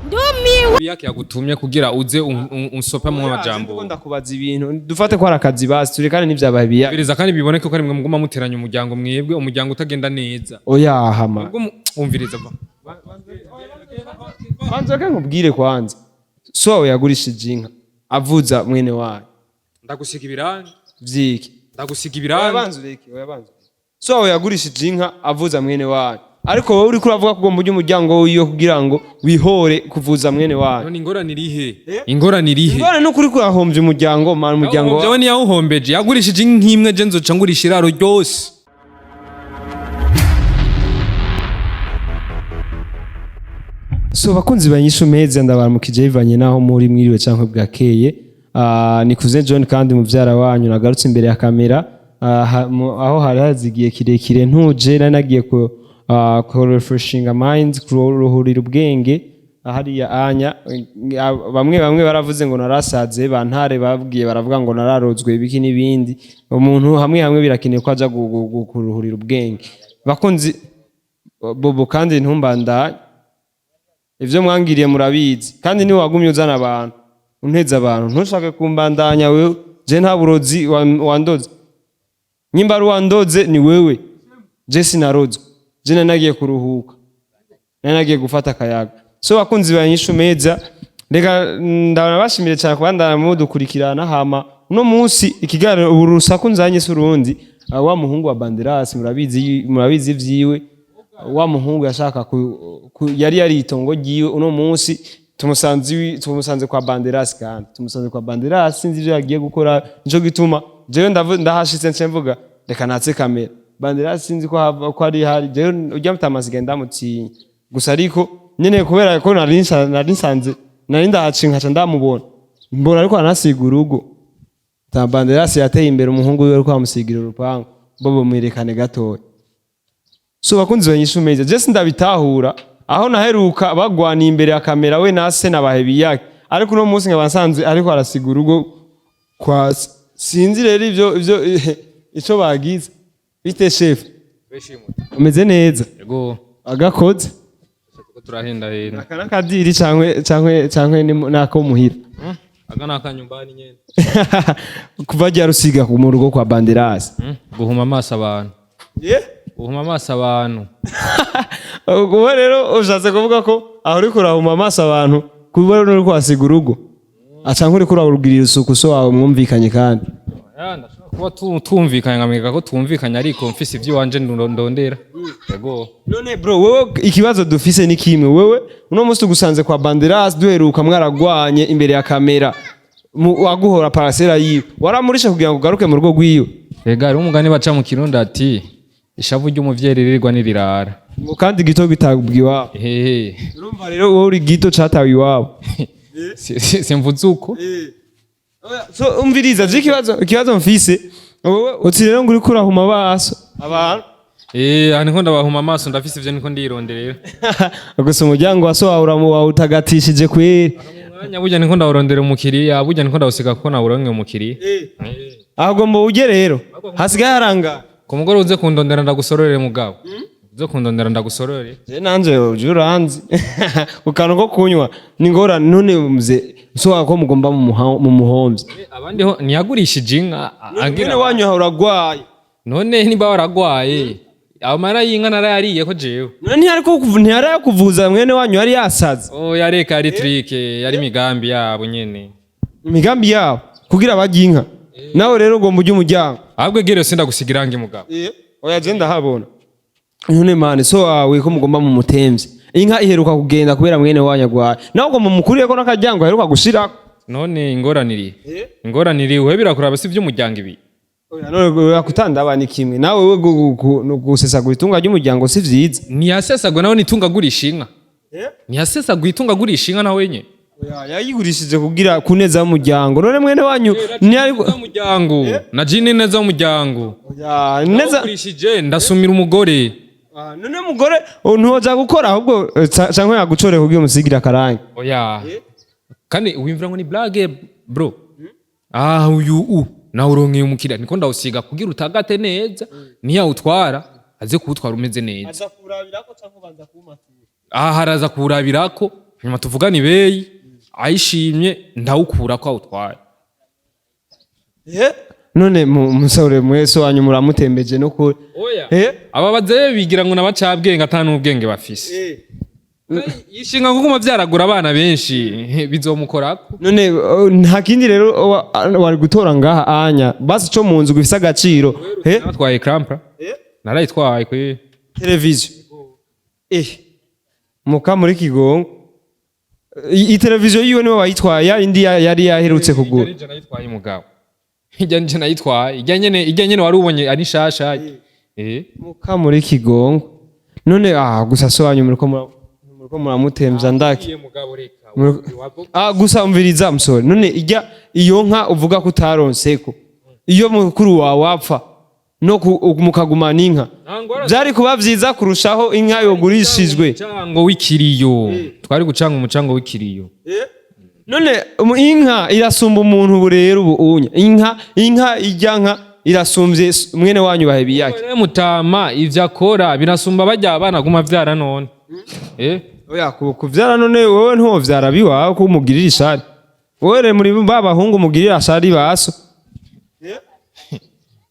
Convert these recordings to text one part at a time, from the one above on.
Ndumiwe. Yake yagutumye kugira uze unsopamwo Ndiko amajambo. Ndakubaza ibintu, dufate ko ari akazi, basi turekane n'ivyabaye biya. Bireza kandi biboneke ko ari mwe muguma muteranya umuryango, mwebwe umuryango utagenda neza. Oya, hama. Ubwo umviriza va. Banza reka nkubwire kwanza, so wawe yagurishije inka avuza mwene wayo. Ndagusiga ibirangi. Vyiki? Ndagusiga Oya, ibirangi. banza ureke, oya, banza ureke. So wawe yagurishije inka avuza mwene wayo, ariko wowe uriko uravuga ko ugomba urya umuryango wiwe kugira ngo wihore kuvuza mwene wayo. None ingorane irihe? Ingorane irihe? Ingorane nuko uriko urahomvya umuryango, man, umuryango Jewe wawe. ntiyawuhombeje, yagurishije inka imwe, je nzoca ngurisha iraro ryose. So bakunzi banyishu meza, ndabaramukije bivanye naho muri, mwiriwe canke bwakeye. Ni Cousin John kandi muvyara wanyu, nagarutse imbere ya kamera. Aho hari hazigiye kirekire ntuje, nari nagiye ku refreshinga mind, kuruhurira ubwenge hariya anya. Bamwe bamwe baravuze ngo narasaze, bantare babwiye, baravuga ngo nararozwe ibiki n'ibindi. Umuntu hamwe hamwe birakenewe ko aja kuruhurira ubwenge, bakunzi bobo. Kandi ntumbandanye, ivyo mwangiriye murabizi, kandi niwe wagumye uzana abantu, unteza abantu. Ntushake kumbandanya wewe, je nta burozi wandoze. Nyimba ari uwandoze ni wewe, je sinarozwe. Je nari nagiye kuruhuka, nari nagiye gufata akayaga. So bakunzi banyishu meza, reka ndabona bashimire cyane kuba ndamudukurikirana. Hama uno munsi ikiganiro ubu rusaku nzanye si urundi. Wa muhungu wa Banderas, murabizi, murabizi vyiwe. Wa muhungu yashaka yari yari itongo ryiwe. Uno munsi tumusanze kwa Banderas, kandi tumusanze kwa Banderas, sinzi ivyo yagiye gukora. Nico gituma jewe ndahashitse nce mvuga reka natse kamera. Banderas sinzi ko ko ari hari, jewe urya mutamasigaye ndamutinya gusa, ariko nyene kubera ko nari nsanze nari ndahaciye nkaca ndamubona, mbona ariko aranasiga urugo. Ta Banderas yateye imbere, umuhungu wiwe ariko amusigira urupangu. Bobo, mwerekane gatoya. So bakunzi banyishu meza, je sindabitahura aho naheruka bagwaniye imbere ya kamera, we nase na Bahebiyake, ariko uno munsi nkaba nsanze ariko arasiga urugo kwa se. Sinzi rero ivyo ico bagize. Bite chef, umeze neza? Yego. Agakoze? Tuko turahendahenda. Aka nakadiri cankwe nako muhira? Aka ni akanyumbani nyene. Kuva rya rusiga mu rugo kwa Banderas? Guhuma amaso abantu. Yeah. Guhuma amaso abantu. Kuba rero ushatse kuvuga ko aho uriko urahuma amaso abantu, kuba rero uriko wasiga urugo, aca nk'uriko urarugirira isuku so wawe mwumvikanye kandi. Ya, ndashobora kuba tumvikanye, nkamwereka ko tumvikanye, ariko mfise ivy'iwanje ndondera. Yego. None bro, wewe ikibazo dufise ni kimwe. Wewe uno munsi tugusanze kwa Banderas, duheruka mwaragwanye imbere ya kamera, waguhora parasera yiwe, waramurisha kugira ngo ugaruke mu rugo rwiwe. Ega hariho umugani baca mu Kirundi ati ishavu ry'umuvyeyi ririrwa nirirara. Ngo kandi gito gitabwa iwabo. Ehehe. Urumva rero wowe uri gito catawe iwabo. Simvuze uko. So umviriza, je ikibazo mfise, wowe uti rero ngo uriko urahuma amaso abantu. Eh, aha niko ndabahuma amaso, ndafise ivyo niko ndironderera. Gusa umuryango wa so wawe wawutagatishije kweri. Umwanya burya niko ndawurondera umukiriya, burya niko ndawusiga kuko nawuronke umukiriya. Ahubwo mbo uje rero hasigaye haranga. Ku mugoroba uze kundondera ndagusororere mugabo. Uze kundondera ndagusororere. Je nanje uje uranzi ku kantu ko kunywa ni ngorane. None muze so wako mugomba mu muhomvyi? Abandi ho ntiyagurishije inka Mwene wanyu aho uragwaye. None niba waragwaye, amara y'inka narayariye ko jewe. None ntiyari kuvuza mwene wanyu yari yasaze? Oh, yareka, yari trick, yari imigambi yabo nyene. Imigambi yabo kugira barye inka, nawe rero ugomba ujye umuryango. Ahubwo gero sindagusiga irangi mugabo. Oya, je ndahabona. None mane so wawe ko mugomba mu mutemvye, inka iheruka kugenda kubera mwene wanyu agwaye, nawe ugomba mukuriye ko n'akaryango aheruka gushirako. None ingorane iri uhe? Birakuraba, si iby'umuryango ibi. Oya, none oya, kutandaba ni kimwe nawe we gusesagura itunga ry'umuryango si vyiza. Ntiyasesagura nawe, nitunga agurisha inka, ntiyasesagura itunga agurisha inka nawe nyene. Oya, yayigurishije kugira kuneza y'umuryango. None mwene wanyu ntiyari Neza w'umuryango na jini, neza w'umuryango. Oya, neza. Nawugurishije ndasumira umugore. Ah, none mugore ntiwoja gukora ahubwo canke yagucoreye kugira umusigire akarangi? Oya, kandi wimvira ngo ni blague bro. Ah, uyu nawe uronkeye umukiriya, niko ndawusiga kugira utagate neza, niyawutwara aze kuwutwara umeze neza. Aha haraza kuwurabirako. Hanyuma tuvugane ibeyi, ayishimye ndawukura ko awutwaye. None musore, mwese wanyu muramutembeje no kuri. Oya. Aba bazehe bigira ngo nabacabwenge, ata n'ubwenge bafise. Yishinga kuguma vyaragura abana benshi, bizomukorako. None nta kindi rero wari gutora ngaha anya basi co mu nzu gifise agaciro? Natwaye crampra, narayitwaye kwe. Televiziyo muka muri Kigongo, iyi televiziyo yiwe niwe wayitwaye, ya indi yari yaherutse kugura? Ijya nayitwaye mugabo, ijya nje nayitwaye, ijya nyene wari ubonye ari nshasha. Muka muri Kigongo. None gusa so wanyu muriko muramutemvya ndake. Iye mugabo, reka. Gusa umviriza musore, none ijya iyo nka uvuga ko utaronseko, iyo mukuru wawe apfa no mukagumana inka, byari kuba vyiza kurushaho inka yogurishijwe. Umucango w'ikiriyo, twari gucanga umucango w'ikiriyo. None inka irasumba umuntu ubu rero? Ubu unya inka ijya nka irasumbye mwene wanyu Bahebiyake? Wewe mutama, ivyo akora birasumba barya abana guma vyara none. Oya, kuvyara none wowe ntiwovyara biwawe ko umugirira ishari? Wowe rero muri ba bahungu umugirira ishari baso.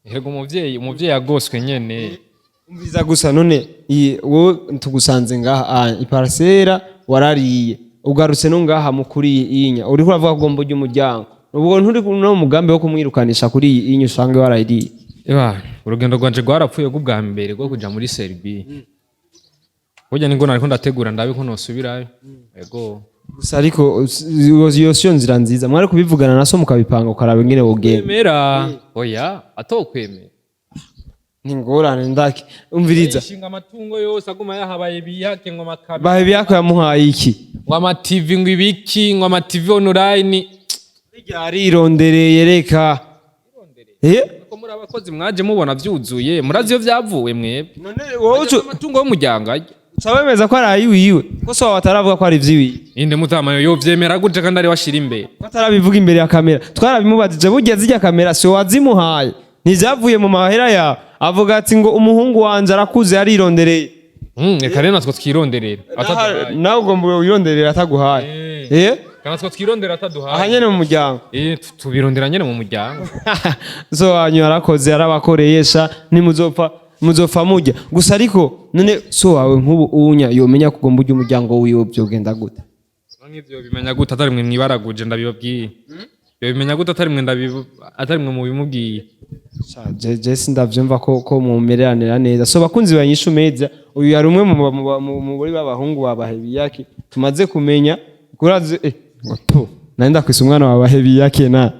Erega umuvyeyi agoswe nyene. Umviriza gusa, none iyi wowe tugusanze ngaha iparasera warariye, ugarutse no ngaha mu kuri iyi inya, uriko uravuga ko ugomba urya umuryango, ubwo nturi no mugambi wo kumwirukanisha kuri iyi inya usange warayiriye? Eba, urugendo rwanje rwarapfuye rw'ubwa mbere rwo kuja muri Serbia. Burya nibwo nariko ndategura ndabe ko nosubirayo. Ego. Gusa ariko iyo siyo nzira nziza, mwari kubivugana na so mukabipanga, ukaraba ingene wogenda. Kwemera? Oya, atokwemera. Ni ingorane ndake, umviriza. Ishinga amatungo yose aguma yahabaye bihake ngo amakamera. Bahe byako yamuhaye iki? Ngo ama TV, ngo ibiki, ngo ama TV online. Yarirondereye, reka. Ko muri abakozi mwaje mubona vyuzuye, murazi iyo vyavuye mwebwe. None wowe Amatungo y'umuryango arya. Uca wemeza ko ari ayiwiwe, ko so wawe ataravuga ko ari ivyiwiwe? Inde mutama yo vyemera gute kandi ari washira imbere? Ko atarabivuga imbere ya kamera? Twarabimubajije, burya zirya kamera si wazimuhaye, ntizyavuye mu mahera yawe? Avuga ati ngo umuhungu wanje arakuze, yarirondereye. Reka rero natwe twironderera ataduhaye. Nawe ugomba wironderera ataguhaye? Reka natwe twirondera ataduhaye. Aha nyene mu muryango? Tubirondera nyene mu muryango. So wanyu yarakoze, yarabakoreye sha, nimuzopfa muzopfa mujya gusa. Ariko none so wawe nk'ubu unya yomenya ko ugomba urya umuryango wiwe, byogenda gute? Nk'ivyo bimenya gute atari mwe mwibaraguje? Ndabibabwiye, bimenya gute atari mwe atari mwe mubimubwiye? Sha, je sindavyumva ko mumereranira neza. So bakunzi ba Nyishu Media, uyu yari umwe mu muri b'abahungu ba Bahebiyake tumaze kumenya kurazi ngo to nari ndakwise umwana wa Bahebiyake na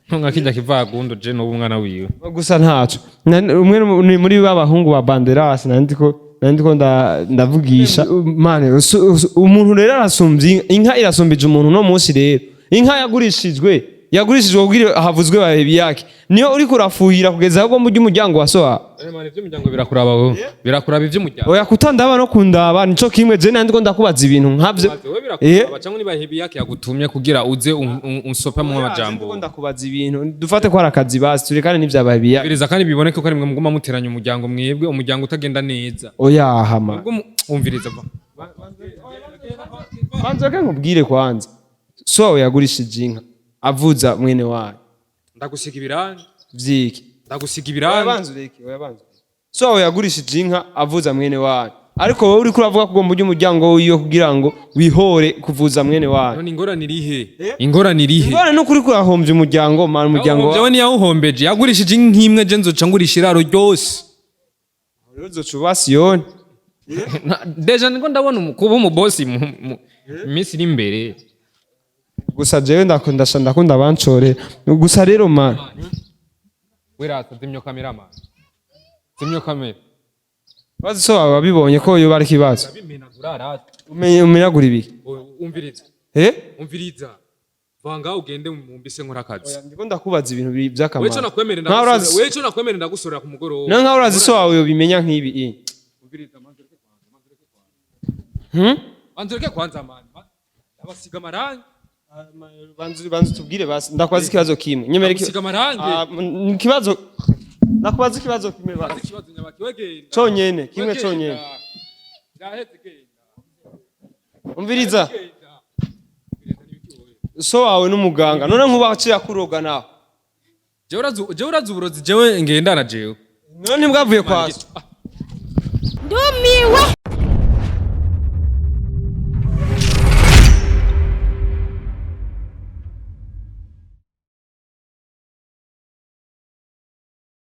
Ntunga kijya kivagundo, je n'ubu umwana wiwe. Gusa ntaco. Umwe ni muri b'abahungu ba Banderas, nandiko ndavugisha mane umuntu rero arasumbye inka, irasumbije umuntu no munsi. Rero inka yagurishijwe kugira havuzwe Bahebiyake, niyo uriko urafuhira kugeza aho ugomba urya umuryango wa so wawe. Man, ivy'umuryango birakuraba wowe, birakuraba ivy'umuryango. Oya, kutandaba no kundaba nico kimwe, je nandiko ndakubaza ibintu nkavyo. Wowe birakuraba cyangwa niba Hebiyake yagutumye kugira uze unsopamwo amajambo? Ndiko ndakubaza ibintu, dufate ko ari akazi basi, turekane n'ivya Bahebiyake. Biriza kandi biboneke ko ari mwe muguma muteranya umuryango, mwebwe umuryango utagenda neza. Oya hama. Ubwo umviriza va. Banza reka nkubwire kwanza, so wawe yagurishije inka avuza mwene wayo. Ndagusiga ibirangi. Vyiki? Ndagusiga Oya, ibirangi. banza ureke, oya banza ureke. So wawe yagurishije inka avuza mwene wayo, ariko wowe uriko uravuga ko ugomba urya umuryango wiwe kugira ngo wihore kuvuza mwene wayo. None ingorane irihe? Ingorane irihe? Ingorane nuko uriko urahombya umuryango, man, umuryango. Jewe ntiyawuhombeje, yagurishije inka imwe, je nzoca ngurisha iraro ryose. Rero uzoca uba Siyoni. Déjà niko ndabona kuba umubosi mu minsi iri imbere. Gusa jewe ndakunda ndakunda abanshorera gusa rero, man. Werata, zimyo kamera, man, zimyo kamera. Bazi so wawe wabibonye ko yoba ari ikibazo. Bimenagura rata. Umenyagura ibiki? Umviriza. Eh. Umviriza, vanga ugende mumbise nkora akazi. Ndiko ndakubaza ibintu by'akamaro. Weco nakwemerera Nkaho urazi weco nakwemerera ndagusorera ku mugoroba. No nkaho urazi so wawe yobimenya nk'ibi i. Umviriza, manze ureke kwanza, manze ureke kwanza. Manze ureke kwanza, man, abasiga amarangi. Banza tubwire basi, ndakubaza ikibazo kimwe nyemere Ndagusiga amarangi. Ah, ikibazo, ndakubaza ikibazo kimwe basi. Ikibazo nyabaki, wegenda. Conyene kimwe. Wegenda. Conyene. Byaheze, genda. Umviriza. Genda. So wawe n'umuganga, none nkuba aciye akuroga nawe? Jewe urazi uburozi jewe ngendana jewe. None ntibwavuye kwa so? Ndumiwe.